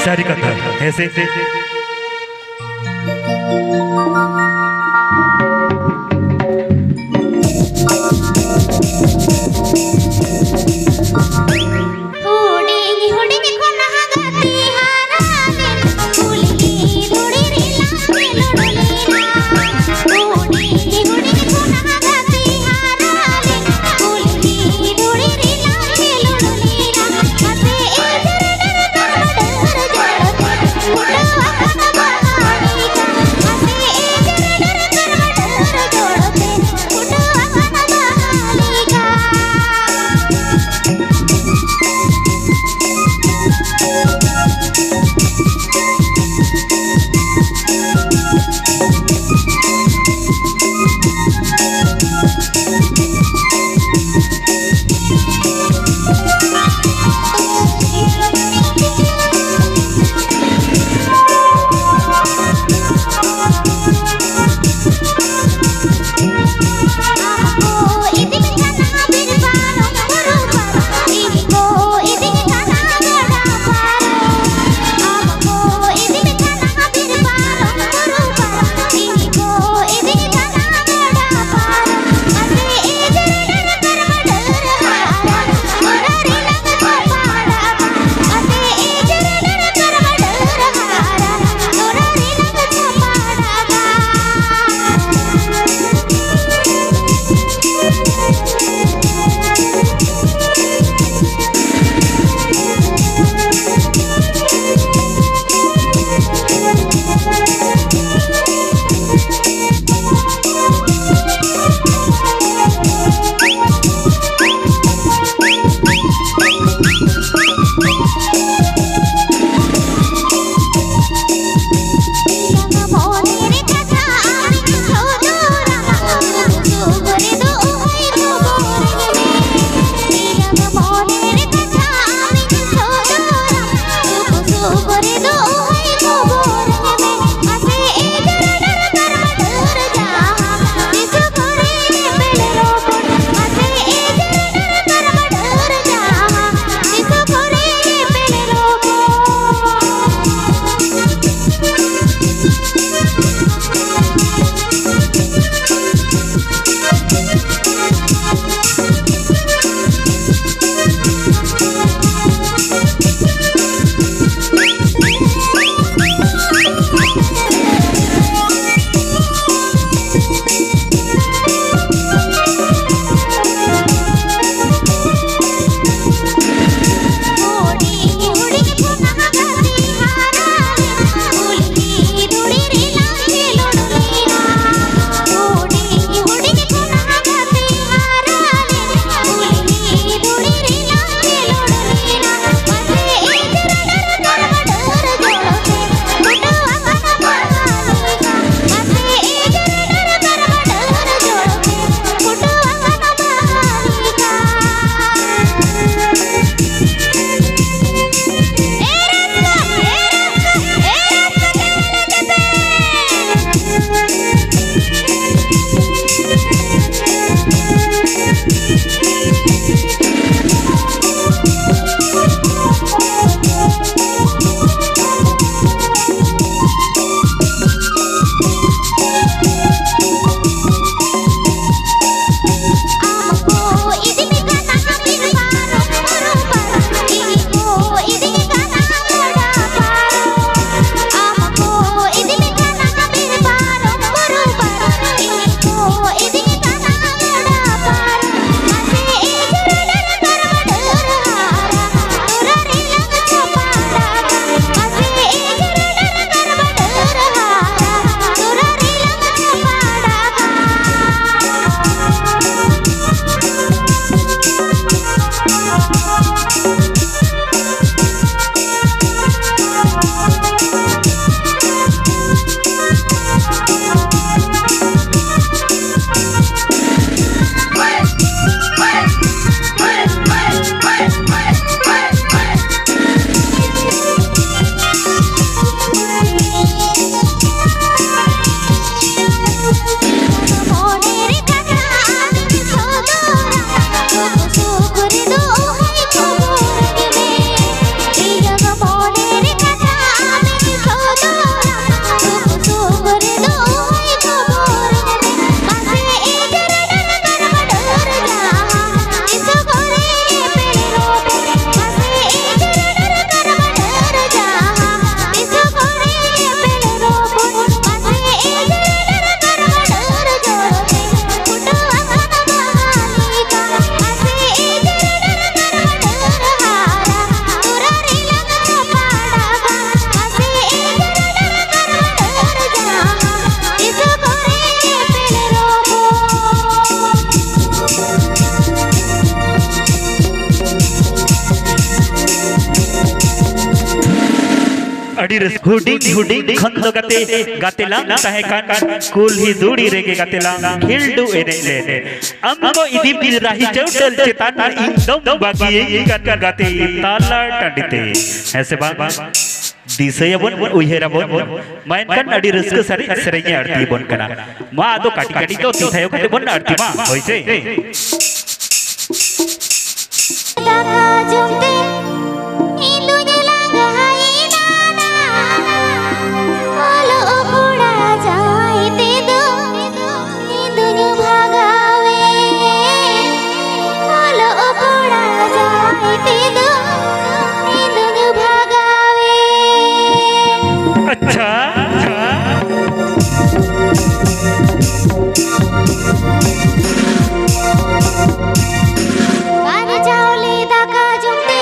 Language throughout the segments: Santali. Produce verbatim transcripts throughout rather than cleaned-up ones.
ᱥᱟᱹᱨᱤ ᱠᱟᱛᱷᱟ, ᱦᱮᱸ ᱥᱮ? ᱦᱩᱰᱤᱧ ᱦᱩᱰᱤᱧ ᱠᱷᱚᱱ ᱜᱟᱛᱮ ᱦᱟᱨᱟ ᱞᱮᱱ, ᱠᱩᱞᱦᱤ ᱫᱷᱩᱲᱤ ᱨᱮᱞᱟᱝ ᱠᱷᱮᱞᱳᱰ ᱞᱮᱱᱟ᱾ ᱦᱩᱰᱤᱧ ᱦᱩᱰᱤᱧ ᱠᱷᱚᱱ ᱜᱟᱛᱮ ᱦᱟᱨᱟ ᱞᱮᱱ, ᱠᱩᱞᱦᱤ ᱫᱷᱩᱲᱤ ᱨᱮᱞᱟᱝ ᱠᱷᱮᱞᱳᱰ ᱞᱮᱱᱟ᱾ ᱟᱥᱮ ᱮ ᱡᱮᱨᱮ ᱰᱮᱨᱮ ᱠᱟᱨᱢᱟ ᱰᱟᱹᱨ ᱡᱚᱲ ᱛᱮ, ᱯᱷᱩᱴᱟᱹᱣ ᱟᱠᱟᱱᱟ ᱵᱟᱦᱟ ᱞᱮᱠᱟ᱾ ᱟᱥᱮ ᱮ ᱡᱮᱨᱮ ᱰᱮᱨᱮ ᱠᱟᱨᱢᱟ ᱰᱟᱹᱨ ᱡᱚᱲ ᱛᱮ, ᱯᱷᱩᱴᱟᱹᱣ ᱟᱠᱟᱱᱟ ᱵᱟᱦᱟ ᱞᱮᱠᱟ᱾ ᱟᱹᱰᱤ ᱨᱟᱹᱥᱠᱟᱹ᱾ ᱦᱩᱰᱤᱧ ᱦᱩᱰᱤᱧ ᱠᱷᱚᱱ ᱫᱚ ᱜᱟᱛᱮ, ᱜᱟᱛᱮ ᱞᱟᱝ ᱛᱟᱦᱮᱸ ᱠᱟᱱ᱾ ᱠᱩᱞᱦᱤ ᱫᱷᱩᱲᱤ ᱨᱮᱜᱮ ᱜᱟᱛᱮ ᱞᱟᱝ ᱠᱷᱮᱞᱰᱩ ᱮᱱᱮᱡ ᱞᱮᱱ᱾ ᱟᱢ ᱫᱚ ᱤᱫᱤᱢ ᱨᱟᱦᱤ ᱪᱟᱹᱣᱰᱟᱹᱞ ᱪᱮᱛᱟᱱ ᱨᱮ, ᱤᱧ ᱫᱚᱢ ᱵᱟᱹᱜᱤᱭᱟᱹᱧ ᱠᱟᱱ ᱜᱟᱛᱮ ᱛᱟᱞᱟ ᱴᱟᱺᱰᱤ ᱛᱮ᱾ ᱦᱮᱸ ᱥᱮ ᱵᱟᱝ? ᱫᱤᱥᱟᱹᱭᱟᱵᱚᱱ, ᱩᱭᱦᱟᱹᱨᱟᱵᱚᱱ᱾ ᱢᱟ ᱮᱱᱠᱷᱟᱱ ᱟᱹᱰᱤ ᱨᱟᱹᱥᱠᱟᱹ ᱥᱟᱹᱨᱤ ᱥᱮᱨᱮᱧ ᱮ ᱟᱬᱛᱤ ᱵᱚᱱ ᱠᱟᱱᱟ᱾ ᱢᱟ ᱟᱫᱚ ᱠᱟᱹᱴᱤᱡ ᱠᱟᱹᱴᱤᱡ ᱫᱚ ᱛᱤ ᱛᱷᱟᱭᱚ ᱠᱟᱛᱮ ᱵᱚᱱ ᱟᱬᱛᱤ ᱢᱟ, ᱦᱳᱭ ᱥᱮ? ᱫᱟᱠᱟ ᱡᱚᱢ ᱛᱮ ᱤᱧ ᱫᱩᱧ ᱞᱟᱸᱜᱟᱭᱮᱱᱟ ᱱᱟ᱾ ᱚᱞᱚᱜ ᱠᱚᱲᱟ ᱡᱟᱶᱟᱭ ᱛᱮᱫᱚ ᱤᱧ ᱫᱩᱧ ᱵᱷᱟᱜᱟᱣᱮ᱾ ᱚᱞᱚᱜ ᱠᱚᱲᱟ ᱡᱟᱶᱟᱭ ᱛᱮᱫᱚ ᱤᱧ ᱫᱩᱧ ᱵᱷᱟᱜᱟᱣᱮ᱾ ᱟᱪᱪᱷᱟ, ᱟᱪᱪᱷᱟ᱾ ᱵᱟᱨ ᱪᱟᱣᱞᱮ ᱫᱟᱠᱟ ᱡᱚᱢ ᱛᱮ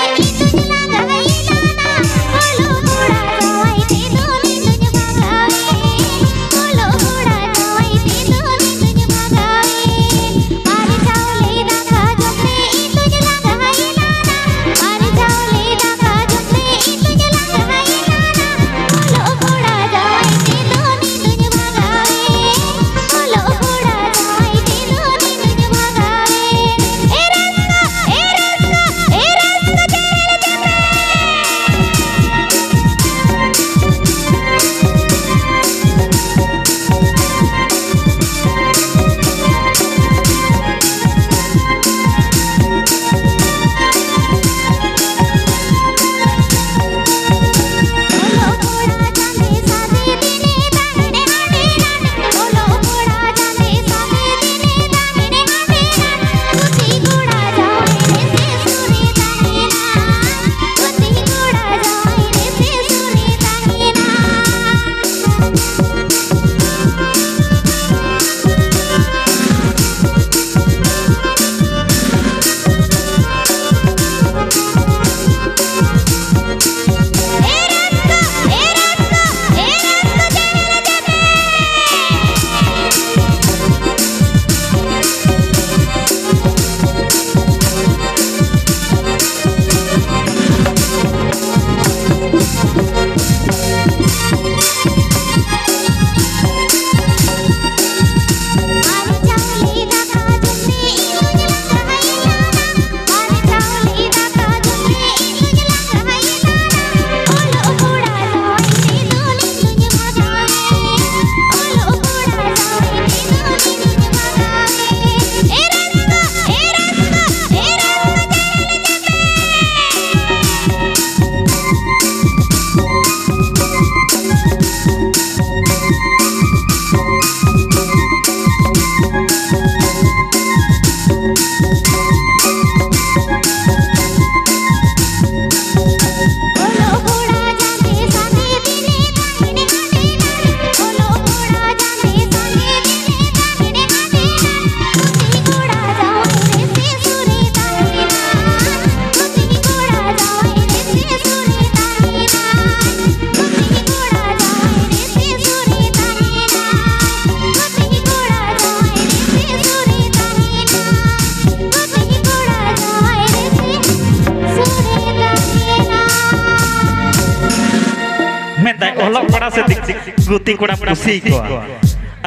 ᱛᱟᱭ ᱚᱞᱚᱜ ᱯᱟᱲᱦᱟᱜ ᱥᱮ ᱫᱤᱠ ᱫᱤᱠ ᱜᱩᱛᱤ ᱠᱚᱲᱟ ᱠᱩᱥᱤ ᱠᱚᱣᱟ᱾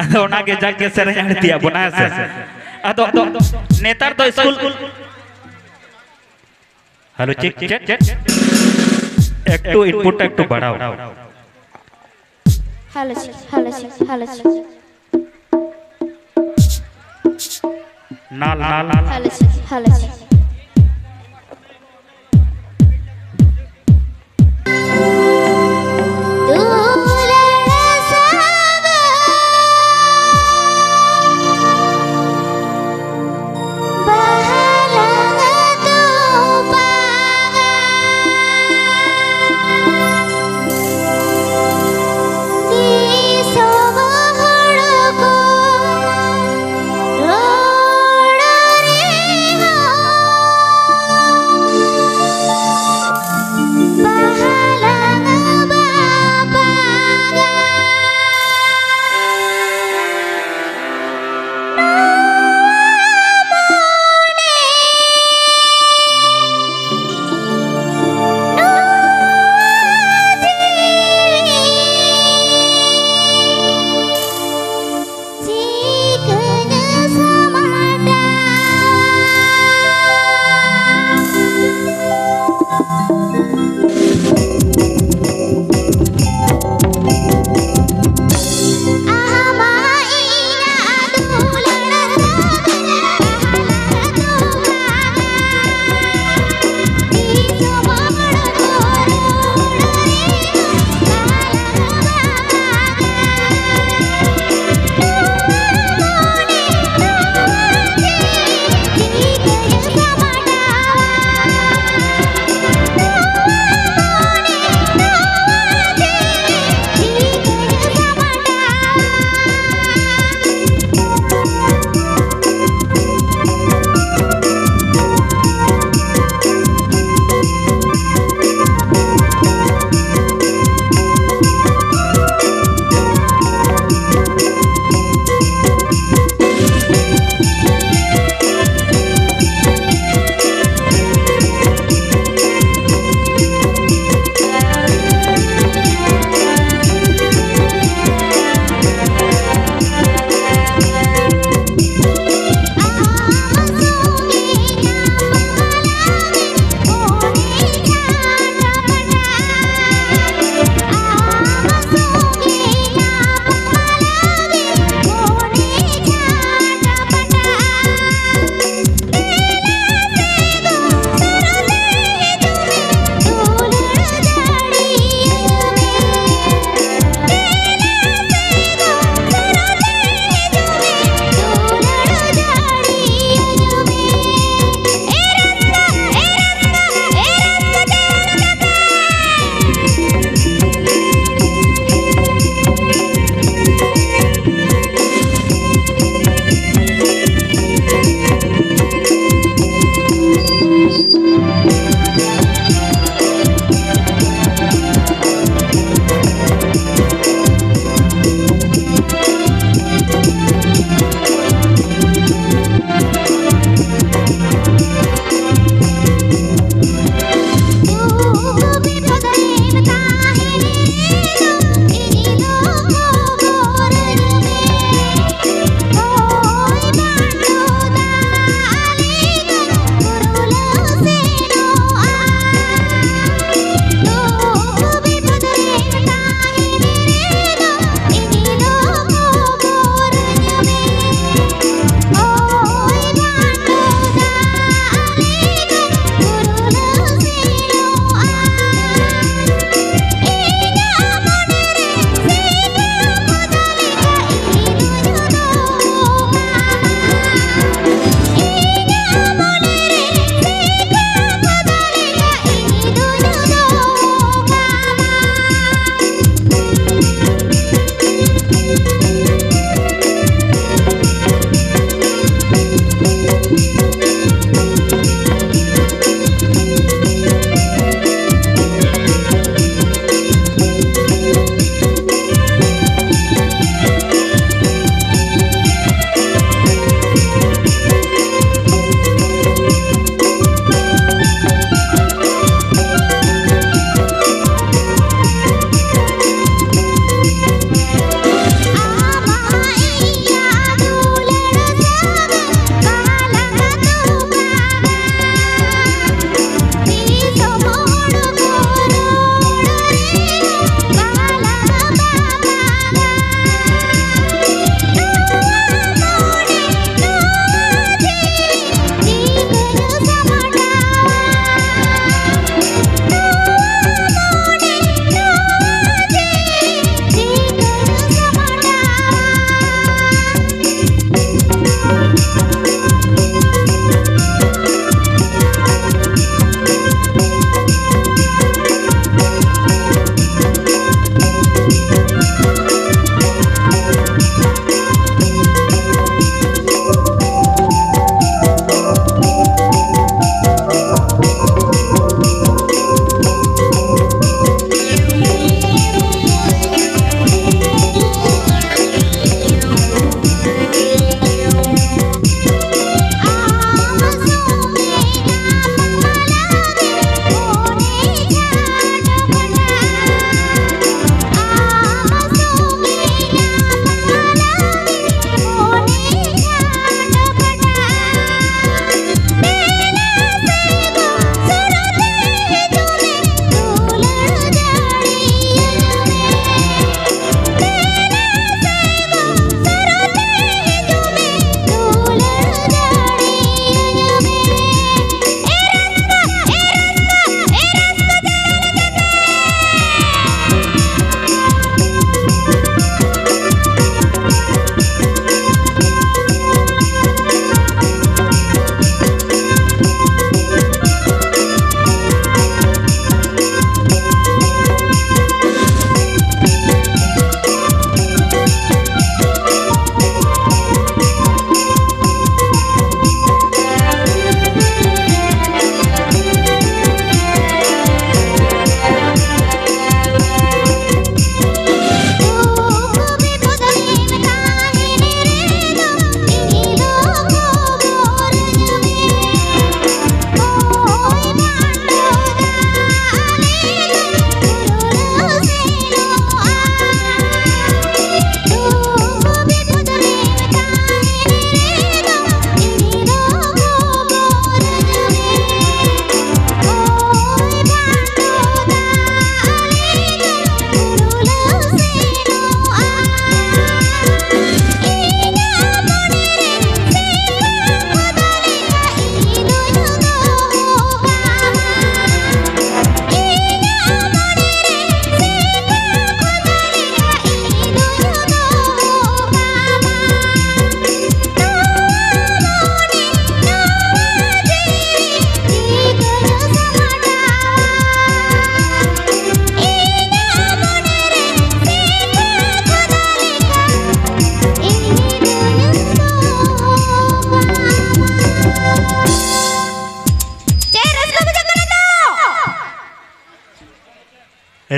ᱟᱫᱚ ᱚᱱᱟᱜᱮ ᱡᱟᱜᱮ ᱥᱮᱨᱮᱧ ᱟᱹᱲᱛᱤᱭᱟᱜ ᱵᱚᱱᱟ, ᱦᱮᱸ ᱥᱮ? ᱟᱫᱚ ᱱᱮᱛᱟᱨ ᱫᱚ school hello, check, check, check. একটু ইনপুটটা একটু বাড়াও। Hello, check, hello, check, hello, check. নাল, নাল। Hello, check, hello, check.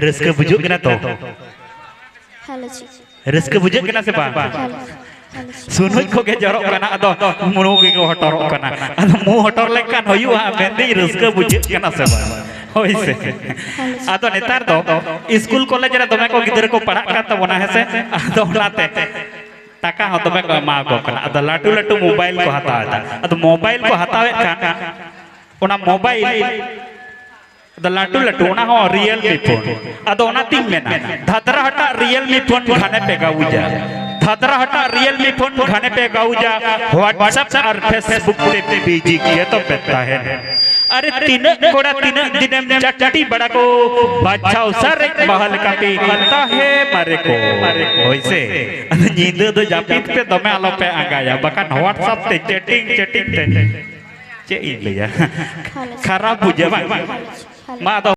ᱨᱟᱹᱥᱠᱟᱹ ᱵᱩᱡᱷᱟᱹᱜ ᱠᱟᱱᱟ ᱛᱚ? ᱦᱮᱞᱳ ᱪᱮᱫ? ᱨᱟᱹᱥᱠᱟᱹ ᱵᱩᱡᱷᱟᱹᱜ ᱠᱟᱱᱟ ᱥᱮ ᱵᱟᱝ? ᱦᱮᱞᱳ, ᱦᱮᱞᱳ ᱪᱮᱫ? ᱥᱩᱱᱩᱡ ᱠᱚᱜᱮ ᱡᱚᱨᱚᱜ ᱠᱟᱱᱟ, ᱟᱫᱚ ᱢᱩ ᱜᱮᱠᱚ ᱦᱚᱴᱚᱨᱚᱜ ᱠᱟᱱᱟ᱾ ᱟᱫᱚ ᱢᱩ ᱦᱚᱴᱚᱨ ᱞᱮᱱᱠᱷᱟᱱ ᱦᱩᱭᱩᱜᱼᱟ, ᱢᱮᱱᱫᱟᱹᱧ ᱨᱟᱹᱥᱠᱟᱹ ᱵᱩᱡᱷᱟᱹᱜ ᱠᱟᱱᱟ ᱥᱮ ᱵᱟᱝ? ᱦᱳᱭ ᱥᱮ᱾ ᱦᱮᱞᱳ ᱪᱮᱫ? ᱟᱫᱚ ᱱᱮᱛᱟᱨ ᱫᱚ ᱤᱥᱠᱩᱞ ᱠᱚᱞᱮᱡᱽ ᱨᱮ ᱫᱚᱢᱮ ᱠᱚ ᱜᱤᱫᱽᱨᱟᱹ ᱠᱚ ᱯᱟᱲᱦᱟᱜ ᱠᱟᱱ ᱛᱟᱵᱚᱱᱟ, ᱦᱮᱸ ᱥᱮ? ᱟᱫᱚ ᱚᱱᱟᱛᱮ ᱴᱟᱠᱟ ᱦᱚᱸ ᱫᱚᱢᱮ ᱠᱚ ᱮᱢᱟ ᱠᱚ ᱠᱟᱱᱟ᱾ ᱟᱫᱚ ᱞᱟᱹᱴᱩ ᱞᱟᱹᱴᱩ ᱢᱳᱵᱟᱭᱤᱞ ᱠᱚ ᱦᱟᱛᱟᱣ ᱮᱫᱟ᱾ ᱟᱫᱚ ᱢᱳᱵᱟᱭᱤᱞ ᱠᱚ ᱦᱟᱛᱟᱣᱮᱫ ᱠᱷᱟᱱ ᱚᱱᱟ ᱢᱳᱵᱟᱭᱤᱞ ᱟᱫᱚ ᱞᱟᱹᱴᱩ ᱞᱟᱹᱴᱩ, ᱚᱱᱟ ᱦᱚᱸ Realme ᱯᱷᱳᱱ᱾ ᱟᱫᱚ ᱚᱱᱟᱛᱤᱧ ᱢᱮᱱᱟ, ᱫᱷᱟᱫᱨᱟ ᱦᱟᱴᱟᱜ Realme ᱯᱷᱳᱱ ᱜᱷᱟᱱᱮ ᱯᱮ ᱜᱟᱣᱩᱡᱟ, ᱫᱷᱟᱫᱨᱟ ᱦᱟᱴᱟᱜ Realme ᱯᱷᱳᱱ ᱜᱷᱟᱱᱮ ᱯᱮ ᱜᱟᱣᱩᱡᱟ, WhatsApp ᱟᱨ Facebook ᱛᱮ ᱵᱤᱡᱤ ᱜᱮ ᱛᱚᱯᱮ ᱛᱟᱦᱮᱱ᱾ ᱟᱨᱮ ᱛᱤᱱᱟᱹᱜ ᱠᱚᱲᱟ ᱛᱤᱱᱟᱹᱜ ᱫᱤᱱᱮᱢ ᱪᱟᱴᱴᱤ ᱵᱟᱲᱟ ᱠᱚ, ᱵᱟᱪᱷᱟᱣ ᱥᱟᱨᱮᱡ ᱵᱟᱦᱟ ᱞᱮᱠᱟᱛᱮ ᱛᱟᱦᱮᱸ ᱢᱟᱨᱮ ᱠᱚ᱾ ᱦᱳᱭ ᱥᱮ? ᱟᱫᱚ ᱧᱤᱫᱟᱹ ᱫᱚ ᱡᱟᱹᱯᱤᱫ ᱯᱮ, ᱫᱚᱢᱮ ᱟᱞᱚ ᱯᱮ ᱟᱸᱜᱟᱭᱟ, ᱵᱟᱠᱷᱟᱱ WhatsApp ᱛᱮ chatting chatting ᱛᱮ ᱪᱮᱫ ᱤᱧ ᱞᱟᱹᱭᱟ? ᱠᱷᱟᱨᱟᱯ ᱵᱩᱡᱷᱟᱹᱜᱼᱟ ᱵᱟᱝ? ᱢᱟ ᱟᱫᱚ